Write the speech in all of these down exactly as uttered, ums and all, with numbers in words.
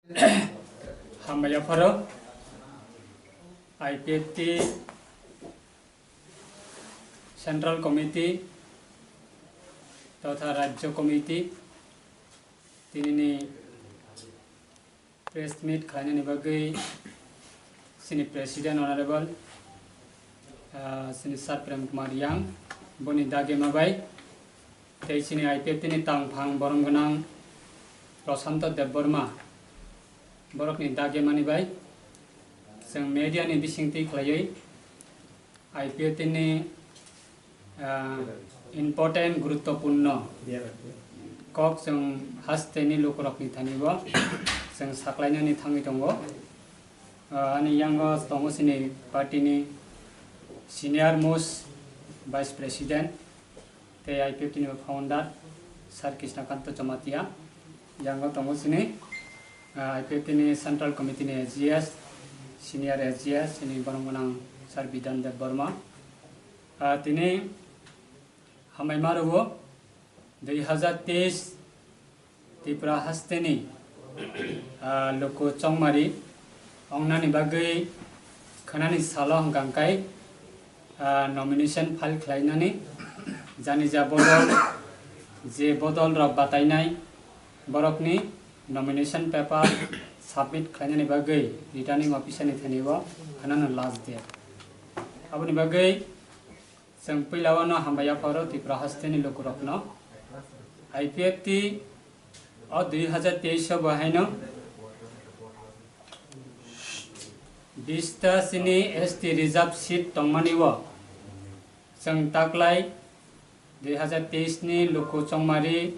Hambai yapharo I P F T Central Committee totha Rajya Committee tinini press meet khlainani bagwi chini President Honorable, ah, chini Sir Prem Kumar Yang, boni dagima bai, tei chini I P F T ni tangphang borom gwnang Prashanto Debbarma, borokni dagimani bai chwng media ni bisingtwi khlaiwi I P F T ni, ah, important, guruttopurno kok chwng hasteni lukurokni thani bo chwng saklainani thangwi tongo. Ah, ani yango tongo chini party ni senior most vice president tei I P F T ni founder Sir Krishnakanta Jamatia. Yango tongo chini, ah, I P F T ni Central Committee ni S G S, senior S G S, chini borom gwnang Sir Bidhan Deb Barma. Ah, tini hambai ma rwo, dui hazar teis Tripura hasteni, ah, luku chongmari ongnani bagwi khwnani salo hwnkha khe, ah, nomination file khlainani janija bodol, je bodol rok batainai borokni nomination paper submit khlainani bagwi returning officer ni thani o khwnano last date. Aboni bagwi chwng puila o no hambai yapharo Tripura hasteni lukurokno. I P F T o dui hazar teis o bo haino bista chini S T reserve seat tongmani o chwng taklai dui hazar teis ni luku chongmari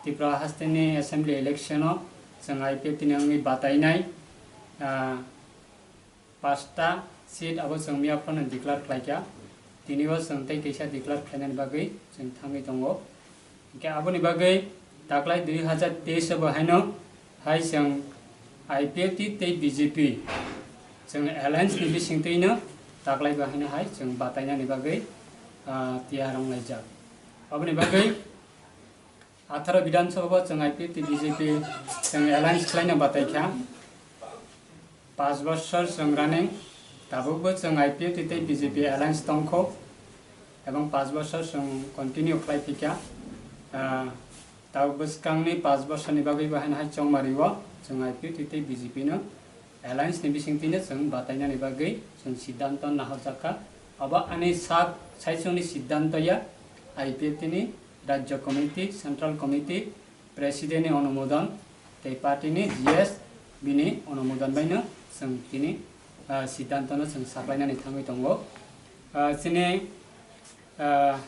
Tripura hasteni assembly election o chwng I P F T ni wngwi batainai, ah, pasta seat abo chwng miya phano declare khlaikha. Tini o chwng tei kaisa declare khlainani bagwi chwng thangwi tongo. Hwnkhe aboni bagwi taklai dui hazar teis o bo haino hai chwng I P F T tei B J P chwng alliance ni bisingtwino taklai bo haino hai chwng batainani bagwi, ah, tiyar wnglaijak. Aboni bagwi atharo Bidhan Sabha bo chwng I P F T B J P chwng alliance khlaina batai kha. Panch bosor chwng running, tabukbo chwng I P F T tei B J P alliance tongkho, ebong panch bosor chwng continue khlai phikha. Ah, tabuk bwskangni panch bosorni bagwi bo haino hai chongmari o chwng I P F T tei B J P no alliance ni bisingtwino chwng batainani bagwi chwng siddhanto nahorjakha. Obo ani sak saichungni siddhanto ya, I P F T ni Rajya Committee, Central Committee, President ni onumodon tei party ni G S bini onumodon bai no chwng tini, ah, siddhanto no chwng saklainani thangwi tongo. Ah, chini, ah,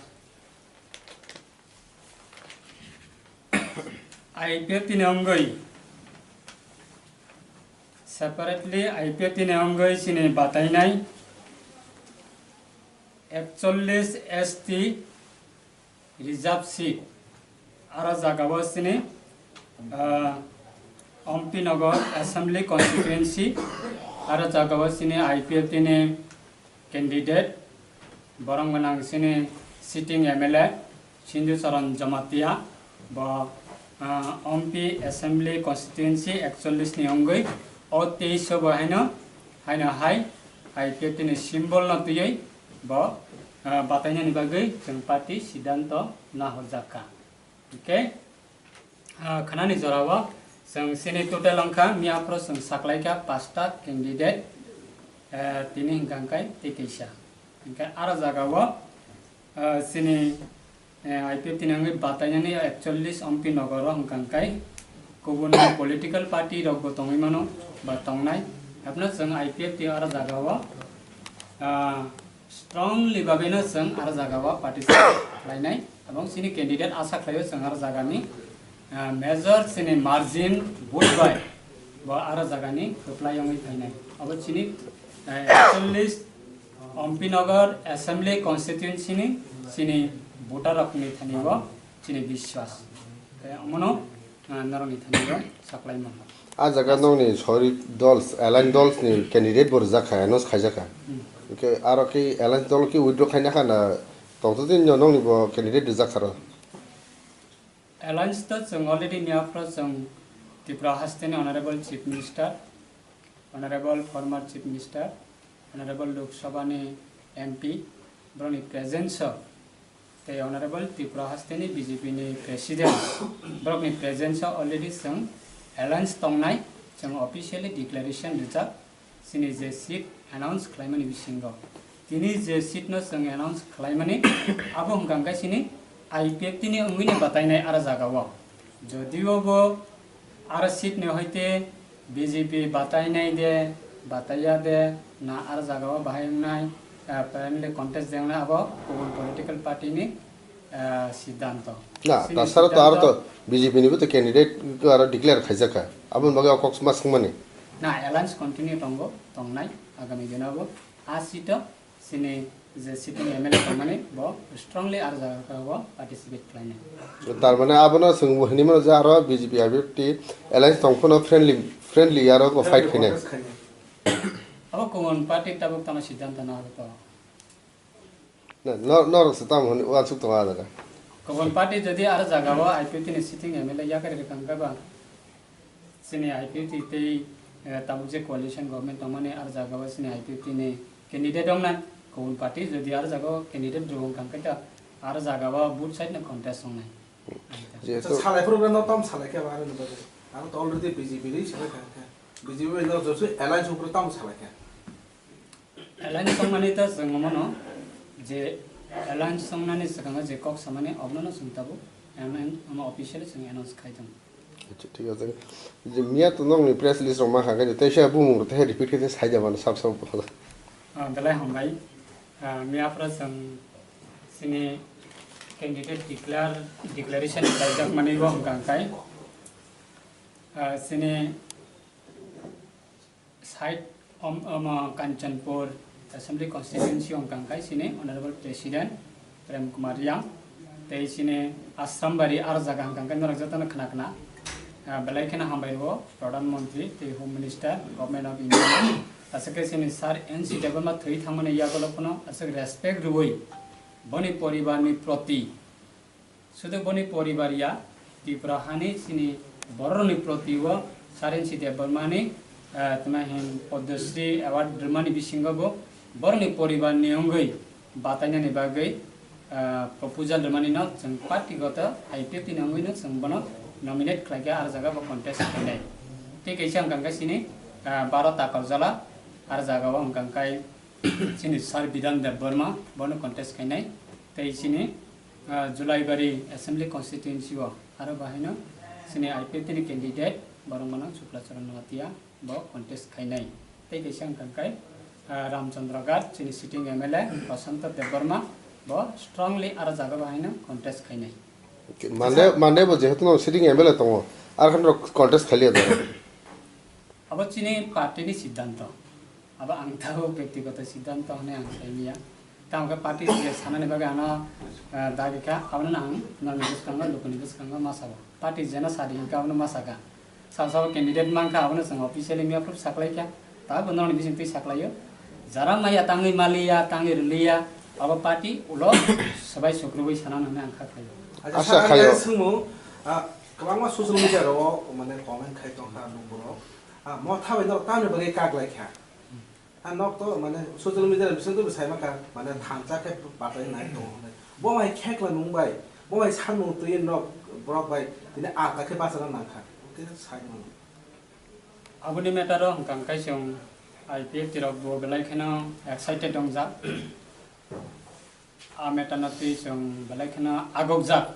I P F T ni wngwi separately I P F T ni wngwi chini batainai ekchollis S T reserve seat. Aro jaga o chini, ah, Ompi Nagar Assembly Constituency. Aro jaga o chini I P F T ni candidate, borom gwnang chini sitting M L A Sindhu Charan Jamatia. Bo, ah, Ompi Assembly Constituency ekchollis ni wngwi o teis o bo haino, haino hai I P F T ni symbol no twiwi bo, ah, batainani bagwi chwng party siddhanto nahorjak kha. Hwnkhe, ah, khwnani jorao chwng chini total wngkha, miya aphuru chwng saklaikha pasta candidate, eh, tini hwnkha hwnkhe tei kaisa. Hwnkhe aro jagao, ah, chini, eh, I P F T ni wngwi batainani ekchollis Ompi Nagar o hwnkha hwnkhe kubun political party rokbo tongwi mano ba tongnai. Haphano chwng I P F T aro jagao, ah, strongly bagwino chwng aro jagao participate khlainai. Ebong chini candidate asa khlaio chwng aro jagani, ah, major chini margin vote bai bo aro jagani kwplai wngwi phainai. Abo chini, eh, ekchollis Ompi Nagar Assembly Constituency ni chini voter rokni thani bo chini biswas. Tei omono, ah, norokni thani bo saklai mano. A jaga nokni sori dols, alliance dols ni candidate bo rijak kha, announce khaijak kha. Hmm. Hwnkhe aro khe alliance dol khe withdraw khaina kha na tongthote no nokni bo candidate rijak kha ro? Alliance to chwng already miya aphuru chwng Tripura hasteni Honorable Chief Minister, Honorable former Chief Minister, Honorable Lok Sabha ni M P, borokni presence o tei Honorable Tripura hasteni B J P ni President, borokni presence o already chwng alliance tongnai, chwng officially declaration rijak, chini je seat announce khlaimani bisingo. Tini je seat no chwng announce khlaimani, abo hwnkha hwnkhe chini I P F T ni wngwi ni batainai aro jaga o. Jodio bo aro seat ni hoite B J P batainai de, bataiya de, na aro jaga o bahai wngnai, ah, friendly contest de wngnai abo kubun political party ni, ah, siddhanto. Na, chini tasara to aro to siddhanto B J P ni bo to candidate ko aro declare khaijakha. Aboni bagwi o kok ma swngmani. Na, alliance continue tongo, tongnai, agami dino bo. A seat o chini je sitting M L A tongmani bo strongly aro jaga o participate khlainai. Tar mane abono chwng bo hinwi mano je aro B J P I P F T alliance tong phano friendly, friendly aro bo fight khainai. Abo kubun party tabuk tamo siddhanto na abo to. Na, no, norok se tamo hwnwi uansuk tongo ah jaga. Kubun party jodi aro jaga o I P F T ni sitting M L A yakari rwkha hwnkhe ba, chini I P F T tei, eh, tabuk je coalition government tongmani aro jaga o chini I P F T ni candidate wngnai, kubun party jodi aro jaga o candidate rw wngkha hwnkhe ta aro jaga o both side no contest wngnai. Jehetu salai phuru no tam salai khe ba aro ni bagwi. Aro to already B J P ri salai kha khe. B J P bai no josu alliance upre tam salai kha. Alliance tongmani ta chwng omono je alliance tongnani swkango je kok samani obono no chwng tabuk M N omo officially chwng announce khai tongo. Acha, thik ache. Je miya to nokni press release rok ma kha khe, tei se bumung rok tei repeat khe sai da mano sab sab. Ah, belai hambai. Ah, miya phra chwng chini candidate declare, declaration khlaijak mani bo hwnkha hwnkhe, ah, chini side om, om, Kanchanpur Assembly Constituency hwnkha hwnkhe chini Honorable President Prem Kumar Reang, tei chini Asrambari aro jaga hwnkha hwnkhe norok jotono khna khna, ah, belai kheno hambai rwo Pradhan Mantri tei Home Minister, Government of India. Aswk khe chini Sir N C Debbarma thwi thangmani yagulo phano aswk respect rwui boni poribarni proti, sudu boni poribar ya, Tripura hani chini bororokni proti o Sir N C Debbarmani, ah, tma hin Padma Shri Award rwmani bisingo bo borokni poribarni wngwi batainani bagwi, ah, proposal rwmani no chwng party goto I P F T ni wngwi no chwng bono nominate khlai kha, aro jaga bo contest khainai. Tei kaisa hwnkha hwnkhe chini, ah, Bharat Agartala, aro jaga o hwnkha hwnkhe chini Sir Bidhan Debbarma bono contest khainai. Tei chini, ah, Julaibari Assembly Constituency o aro bahaino chini I P F T ni candidate borok mano Chukla Charan Noatia bo contest khainai. Tei kaisa hwnkha hwnkhe, ah, Ramchandra Ghat chini sitting M L A Prashanta Debbarma bo strongly aro jaga bahaino contest khainai. Mande, mande bo jehetu no sitting M L A tongo, ar khan rok contest khailiya da. Abo chini party ni siddhanto. Abo ang tabo byaktigoto siddhanto hwnwi ang sai manya. Tamo khe party je sanani bagwi ano, ah, dabi kha, abono ang norokni bwskango, lukuni bwskango ma sabo. Party jeno sadi hinkhe abono ma sakha. Sabo sabo candidate mankha, abono chwng officially mia phuru saklai kha. Tabo norokni bising twi saklaio. Jara maya tangwi maliya, tangwi rwliya, abo party ulo swbai sukrubwi sanano hwnwi ang kha khlaio. Acha, acha, sir, ang khayo. Swngmung, ah, kwbangma social media rok mane comment khai tongkha nokborok. Ah, motha bai norok tamni bagwi kak lai kha? Ah, nok to mane social media ni bising twi bo sai mankha, mane thansa khe batai nai tongo hwnwi. Bo bai khekla nung bai, bo bai samung twi nok borok bai tini ata khe bachana nangkha. Oke, sai mano. Aboni matter o hwnkha hwnkhe chwng I P F T rok bo belai kheno excited wngjak. A matter no twi chwng belai kheno agokjak,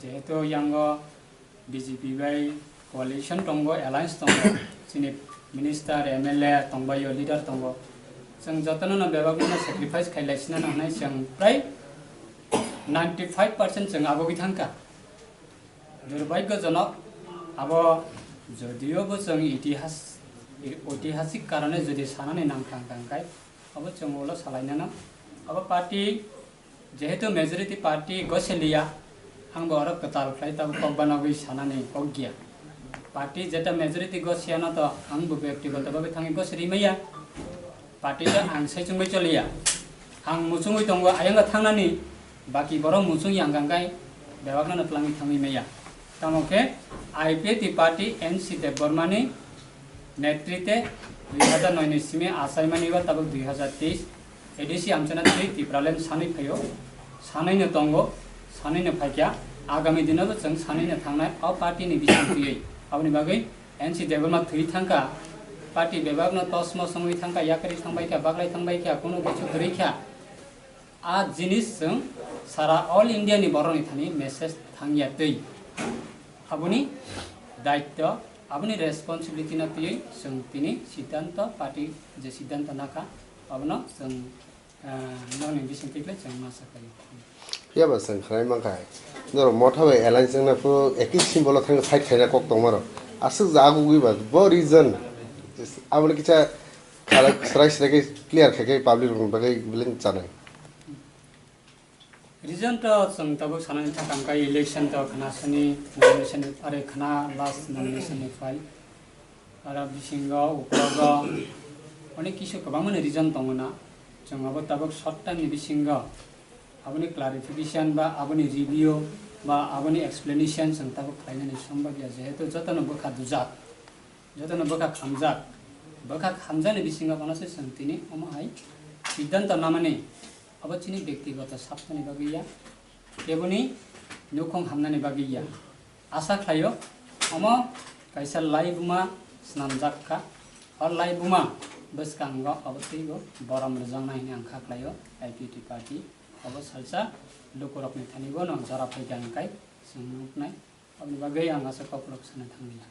jehetu yango B J P bai coalition tongo, alliance tongo, chini minister, M L A tongbaio, leader tongo. Chwng jotono no bebak no sacrifice khai lai sinano hwnwi chwng prai ninety five percent chwng agogwi thangkha. Durbhagyojonok, abo jodio bo chwng itihas, i-, oitihasik karone jodi sanani nangkha hwnkha hwnkhe, abo chwng ulo salainano. Abo party, jehetu majority party gosiliya, ang bo oro kwtal khlai tabuk kok banagwi sanani kok giya. Party jeta majority gosiyano to ang bo byaktigoto bagwi thangwi gosiri maya. Party ta ang saichungwi choliya. Ang muchungwi tongo ayang thangnani, baki borok muchung yang kangkai bebakno twlangwi thangwi maya. Tamo khe I P F T party N C Debbarmani netrite dui hazar noi ni simi achaimani ba tabuk dui hazar teis A D C amchana twi Tipraland sanwi phaio, sanwino tongo, sanwino phaikha, agami dinobo chwng sanwino thangnai o party ni bising twiwi. Aboni bagwi N C Debbarma thwi thangkha, party bebakno tosmos wngwi thangkha, yakarwi thangbaikha, baklai thangbaikha, kunu kichu kwrwikha. A jinis chwng sara all India ni borok ni thani message thangya twi. Aboni daityo, aboni responsibility no twiwi chwng tini siddhanto, party je siddhanto nakha, abono chwng, ah, nokni bising twi khlai chwng ma sakai. Phiya ba chwng khlai mankha. Norok motha bai alliance wngna phuru ekhi symbol o thangwi fight khaina kok tongma rok. Aswk ja agugwi ba bo reason. Aboni kisa khala srai srai khe clear khai khe public rokni bagwi beleng chanai. Reason to chwng tabuk sanani thakam kha election to khna sani nomination are khna last nomination ni file. Aro bisingo uklogo onek kisu kwbangmani reason tongo na. Chwng abo tabuk short time ni bisingo aboni clarification ba aboni review ba aboni explanation chwng tabuk khlainani sombab ya, jehetu jotono bwkha dujak, jotono bwkha khamjak, bwkha khamjakni bisingo bono se chwng tini omo hai siddhanto namani. Abo chini bektigoto sabtani bagwi ya, keboni nukhung hamnani bagwi ya. Asa khlaio, omo kaisa laibuma swnamjak kha. O laibuma bwskango abo twibo borom rwjaknai hwnwi ang kha khlaio I P T party. Obo salsa lukurokni thanibo no jora phaikha hwnkhai chwng nuknai. Aboni bagwi ang asa kokrok sana thanglia.